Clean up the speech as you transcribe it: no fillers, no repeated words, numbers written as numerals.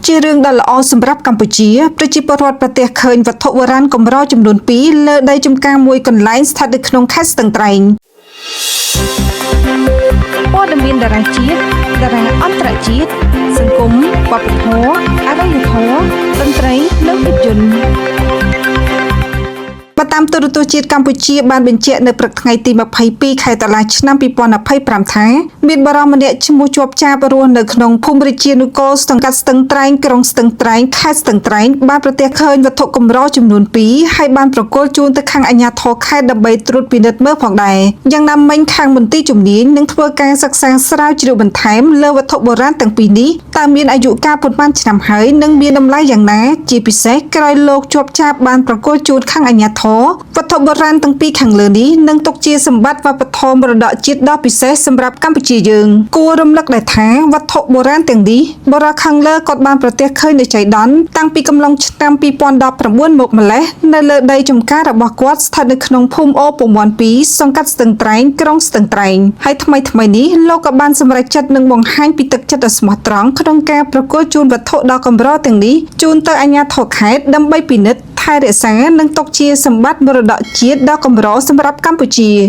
ជារឿងដ៏ល្អសម្រាប់កម្ពុជាប្រជាពលរដ្ឋប្រទះឃើញវត្ថុបុរាណកម្រចំនួន2លើដីចំការមួយកន្លែងស្ថិតនៅក្នុងខេត្តស្ទឹងត្រែងព័ត៌មានតារាជាតិតារាអន្តរជាតិសង្គមវប្បធម៌អរិយធម៌តន្ត្រីនិងភាពយន្ត បើតាមទូរទស្សន៍ជាតិកម្ពុជាបានបញ្ជាក់នៅព្រឹកថ្ងៃទី22ខែតុលាឆ្នាំ2025ថាមានបុរសម្នាក់ឈ្មោះជាប់ចាបរស់នៅក្នុងភូមិរាជានុកូលសង្កាត់ស្ទឹងត្រែងក្រុងស្ទឹងត្រែងខេត្តស្ទឹងត្រែងបានប្រទះឃើញវត្ថុកម្រចំនួន2ហើយបានប្រគល់ជូនទៅខាងអាជ្ញាធរខេត្តដើម្បីត្រួតពិនិត្យមើលផងដែរយ៉ាងណាមិញខាងមន្ទីរជំនាញនឹងធ្វើការសិក្សាស្រាវជ្រាវបន្ថែមលើវត្ថុបុរាណទាំងពីរនេះតើមានអាយុកាលប៉ុន្មានឆ្នាំហើយនិងមានតម្លៃយ៉ាងណាជាពិសេសក្រោយលោកជាប់ចាបបានប្រគល់ជូនខាងអាជ្ញាធរវត្ថុបុរាណទាំងពីរខាងលើនេះនឹងទុកជាសម្បត្តិវប្បធម៌មរតកជាតិដ៏ពិសេសសម្រាប់កម្ពុជាយើងគួររំលឹកដែរថាវត្ថុបុរាណទាំងនេះបុរសខាងលើគាត់បានប្រទះឃើញនៅចៃដន្យតាំងពីកំឡុងឆ្នាំ2019មកម្លេះនៅលើដីចំការរបស់គាត់ស្ថិតនៅក្នុងភូមិអូពងមាន់2សង្កាត់ស្ទឹងត្រែងក្រុងស្ទឹងត្រែងហើយថ្មីថ្មីនេះលោកក៏បានសម្រេចចិត្តនឹងបង្ហាញពីទឹកចិត្តដ៏ស្មោះត្រង់ក្នុងការប្រគល់ជូនវត្ថុដ៏កម្រទាំងនេះជូនទៅអាជ្ញាធរខេត្តដើម្បីពិនិត្យថែរក្សានិងទុកជាសម្បត្តិមរតកជាតិដ៏កម្រសម្រាប់កម្ពុជា។